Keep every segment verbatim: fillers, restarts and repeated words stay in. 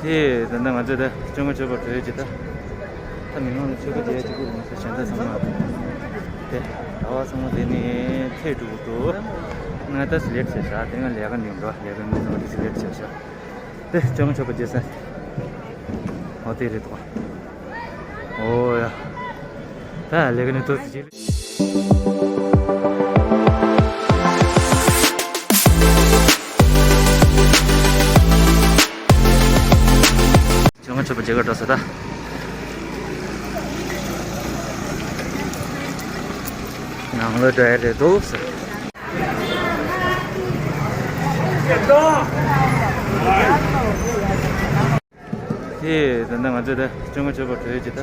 དེ་ད་ལྟ་ང་ཚོ་ད་བཅོ་ལྔ་མཆོད་པ་གྲོལ་རྗེས་ད། ད་མི་མང་ལ་མཆོད་པ་རྒྱག་ཅིག་དགོས་མ་ཟད་གཞན་དག་ཚང་མ། དེ་གྲྭ་པ་ཚང་མ་དེ་ནས་ཐད་འགྲོ་གི་འདུག་ང་ད་སི་ལེཊ་བྱས་ཤག་དེ་སྔ་ལས་ཀ་ནས་འགྲོ་ལས་ཀ་མི་ཚང་མ་དེ་སི་ལེཊ་བྱས་ཤག་དེ་བཅོ་ལྔ་མཆོད་པ་རྒྱག་ས། འོ་དེ་རེད་དོ། འོ་ཡ། ད་ལས་ཀ་ནས་ཏོག་ཙམ་བྱེད། བཅོ་ལྔ་མཆོད་པ་རྒྱག་ག་འགྲོ་ས་ད། ནང་ལ་འགྲོ་ཡ་རེད་འདུག་ཟེར། དེ་ད་ལྟ་ང་ཚོ་ད་བཅོ་ལྔ་མཆོད་པ་གྲོལ་རྗེས་ད།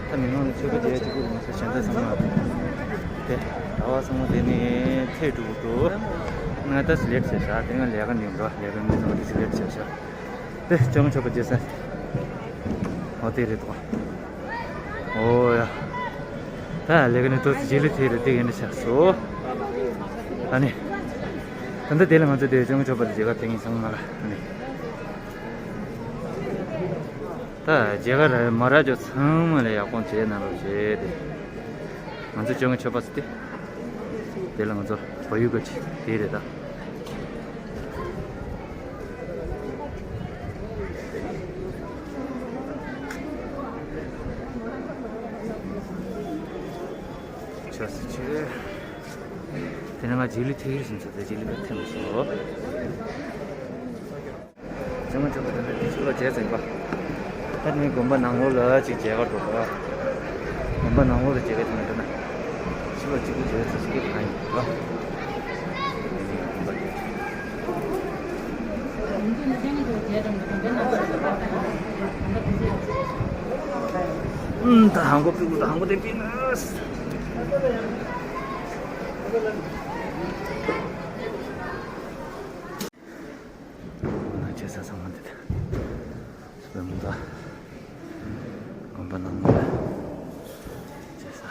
ད་མི་མང་ལ་མཆོད་པ་རྒྱག་ཅིག་དགོས་མ་ཟད་གཞན་དག་ཚང་མ། དེ་གྲྭ་པ་ཚང་མ་དེ་ནས་ཐད་འགྲོ་གི་འདུག་ང་ད་སི་ལེཊ་བྱས་ཤག་དེ་སྔ་ལས་ཀ་ནས་འགྲོ་ལས་ཀ་མི་ཚང་མ་དེ་སི་ལེཊ་བྱས་ཤག་དེ་བཅོ་ལྔ་མཆོད་པ་རྒྱག་ས། འོ་དེ་རེད་དོ། འོ་ཡ། ད་ལས་ཀ་ནས་ཏོག་ཙམ་རྗེས་ལུས་ཐེབས་རེད་དེ་ག་འདྲ་ཆགས་སོ། ཨ་ནི། ད་ལྟ་དེ་ལ་ང་ཚོ་དེ་བཅོ་ལྔ་མཆོད་པ་ལ་མཇལ་ཁ་དེ་ངས་ཚང་མ་ལ་ཨ་ནི། ད་མཇལ་ཁ་ར་མ་རག་ཅོ་ཚང་མ་ལ་ཡག་པོ་མཇལ་གནང་རོགས་བྱས་ཏེ། ང་ཚོ་བཅོ་ལྔ་མཆོད་པ་ཟེར་ཏེ། དེ་ལ་ང་ཚོ་བལ་ཡུལ་གྱི་དེ་རེད་ད། ཆ་སི་ཆེ། དེ་ནས་ང་རྗེས་ལུས་ཐེབས་ཀྱི་རེད་བསམ་ཚོད་དེ་རྗེས་ལུས་ཐེབས་མི་སོང་། བཅོ་ལྔ་མཆོད་པ་དེ་འདྲ་དེ་ཕྱི་ལོགས་བྱས་ཟིན་པ། ད་ནི་དགོན་པ་ནང་ལོགས་ལ་ཅིག་མཇལ་ཁ་འགྲོ་དགོས། དགོན་པ་ནང་ལོགས་ལ་མཇལ་ཁ་དེ་མི་འགྲོ་ན། ཕྱི་ལོགས་གཅིག་པུ་མཇལ་ཚོད་ཅིག་གང་ཡིན་པ། དེ་ནི་དགོན་པ་དེ། ཨུམ། ད་ཧང་གོ་པི་ཀུ་ད་ཧང་གོ་དེ་པི་ནས། ང་བྱས་ས་ཚང་མ་འདི་དང་། བོད་མོ་དང་། དགོན་པ་ནང་མ་བྱས་ས།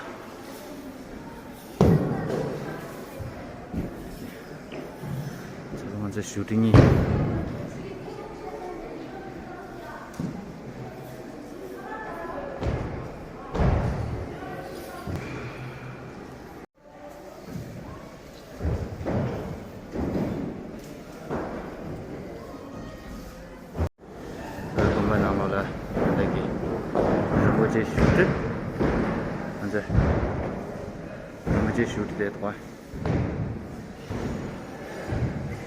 ཚང་མ་ཚོ་ཞུ་ཏི་གཉིས། དགོན་པ་ནང་ལོགས་ལ་ད་གི་རིན་པོ་ཆེ་བཞུགས་ཁྲི། ང་ཚོ་རིན་པོ་ཆེ་བཞུགས་ཁྲི་དེ་དགོན།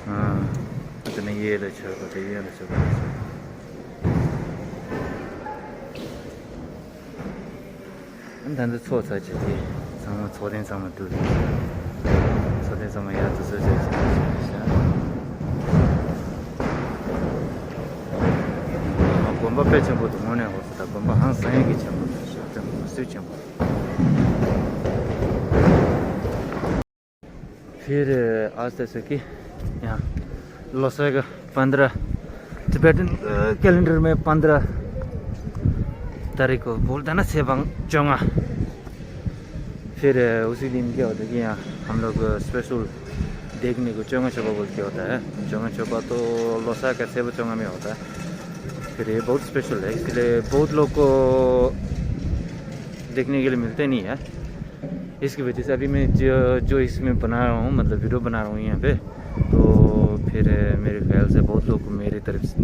ཨ། དེ་ནས་གཡས་ལ་ཆགས་པ་དེ་གཡོན་ལ་ཆགས་པ་དེ་ཚོ། ཨ་ནི་ད་ལྟ་ཚོགས་ཚར་བྱས་ཏེ་ཚང་མ་ཚོགས་ཐེངས་ཚང་མ་བསྡུ། ཚོགས་ཐེངས་ཚང་མ་ཡར་དུ་གསོལ་ཇ་བྱས་ཏེ་བཞག་བཞག་དགོན་པ་དཔེ་ཆེན་པོ་འདུག་དངོས་གནས་ཧོ་སི་ད་དགོན་པ་ཧང་སང་ཡག་གི་ཆེན་པོ་འདུག་ཞག་ཙམ་སུས་ཆེན་པོ། फिर आज जैसे कि यहाँ लोसाई का पन्द्रह, Tibetan कैलेंडर में पन्द्रह तारीख को बोलता ना, सेबंग चोंगा। फिर उसी दिन क्या होता है कि यहाँ हम लोग स्पेशल देखने को चोंगा चोबा बोल के होता है। चोंगा चोबा तो लोसाई का सेबा चोंगा में होता है। फिर ये बहुत स्पेशल है, इसलिए बहुत लोग को देखने के लिए मिलते नहीं है। इसकी वजह से अभी मैं जो, जो इसमें बना रहा हूँ, मतलब वीडियो बना रहा हूँ यहाँ पे, तो फिर मेरे ख्याल से बहुत लोग को मेरी तरफ से,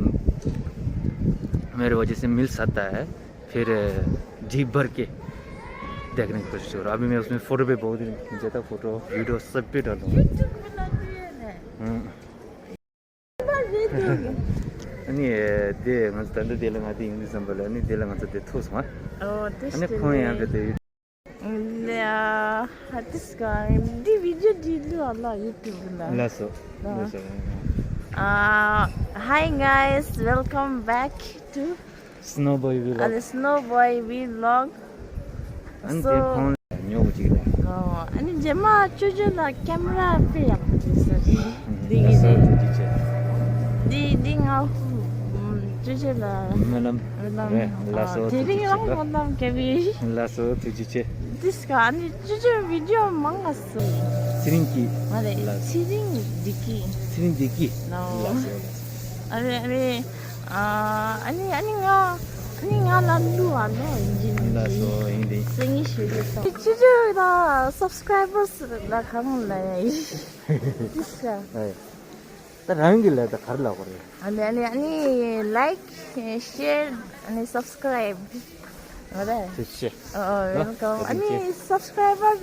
मेरी वजह से मिल सकता है। फिर जी भर के देखने की कोशिश करो। अभी मैं उसमें फ़ोटो भी बहुत ही ज़्यादा, फ़ोटो वीडियो सब भी डालूँगा। हम्म। ཨ་ནི་དེ་ང་ཚོ་ད་ལྟ་དེ་ལ་ང་དེ་ཡིན་དུས་ཙམ་པ་ལ་ཨ་ནི་དེ་ལ་ང་ཚོ་དེ་ཐུག་སོང་ཨ། ཨོ་དེ་ཨ་ནི་ཁོང་ཡང་གི་དེ། ལ་ཧ་དིས་ག་འདི་བི་ཌིའོ་འདི་ལ་ལ་ཡུ་ཊུབ་ལ། ལགས་སོ། ལགས་སོ། Uh, hi guys, welcome back to Snow Boy Vlog. ཨ་ནི་Snow Boy Vlog. ཨ་ནི་དེ་ཁོང་ཉོ་བ་ཅིག་རེད། ཨོ། ཨ་ནི་རྗེས་མ་ཅོ་ཅོ་ལ་ཀེམ་ར་དཔེ་ཡག་པོ་ཅིག་ཟེར། འདི་གི་ལགས་སོ། ཐུགས་རྗེ་ཆེ། འདི་འདི་ང་ཧུ་ཅོ་ཅོ་ལ་སྨོན་ལམ་རེད། ལགས་སོ། དེ་རིང་རང་སྨོན་ལམ་རྒྱབ་པའི། ལགས་སོ། ཐུགས་རྗེ་ཆེ། འདི་སྐ་ཨ་ནི་ཅོ་ཅོ་བི་ཌིའོ་མང་ང་སོ། ཚེ་རིང་སྐྱིད། མ་རེད། ལགས་སོ། ཚེ་རིང་བདེ་སྐྱིད། ཚེ་རིང་བདེ་སྐྱིད། ལགས་སོ། ལགས་སོ། ཨ་རེ་ཨ་རེ། ཨ་ཨ་ནི་ཨ་ནི་ང་ཨ་ནི་ང་ལ་ལུ་ཨ་ལོ་ཡིན་གྱི་ལ་སོ་ཡིན་དེ། སེང་གེ་ཞུ་གི་ཏོ། ཅི་ཅི་ཅི་ད་སབ་སི་ཀྲའི་བར་སི་ལ་གང་ལ་ཡིན། ཨེ། ད་རང་གི་ལས་ད་གར་ལ་གོ་རེད། ཨ་ནི་ཨ་ནི་ཨ་ནི་ལའིཀ་ཤེར་ཨ་ནི་སབ་སི་ཀྲའིབ་མ་རེད། ཐུགས་རྗེ་ཆེ། ཨ་ཨ་ཝེལ་ཀམ། ཨ་ནི་སབ་སི་ཀྲའི་བར་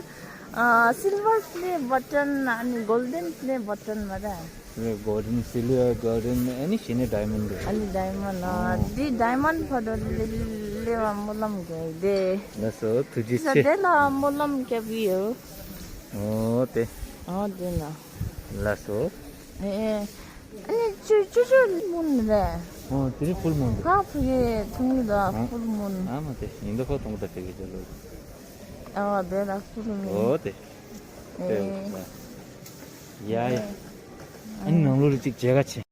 ཨ་སིལ་ཝར་པི་ལེ་བ་ཊན་ཨ་ནི་གོལ་ཌེན་པི་ལེ་བ་ཊན་མ་རེད། ཨ་ནི་གོལ་ཌེན་སིལ་ཝར་གོལ་ཌེན་ཨ་ནི་ཤེ་ནི་ཌའི་མོན་ཌི། ཨ་ནི་ཌའི་མོན་ཌི། ཨ་འདི་ཌའི་མོན་ཌི་བར་དུ་ལེ་ལེ་བ་སྨོན་ལམ་རྒྱག་དེ། ལགས་སོ་ཐུགས་རྗེ་ཆེ། དེ་ལ་སྨོན་ལམ་རྒྱབ་ཡོད། ཨོ་དེ། ཨོ་དེ་ན། ལགས་སོ། ཨེ། ཨ་ནི་ཅུ་ཅུ་ཅུ་མུན་རེད། ཨོ་དེ་རིང་ཕུལ་མུན་འདུག་ཧ་ཕུ་གེ་ཐུང་གི་ད་ཨ། ཕུལ་མུན། ཨ་མ་དེ་ཡིན་ད་ཁོ་ཐུང་ད་དེ་གི་ཅ་ལོ། ཨ་དེ་ལ་ཕུལ་མུན། ཨོ་དེ། ཨེ། ཡ་ཡ། ཨ་ནི་ནང་ལོགས་ལ་ཅིག་མཇལ་ཁ་ཆེ།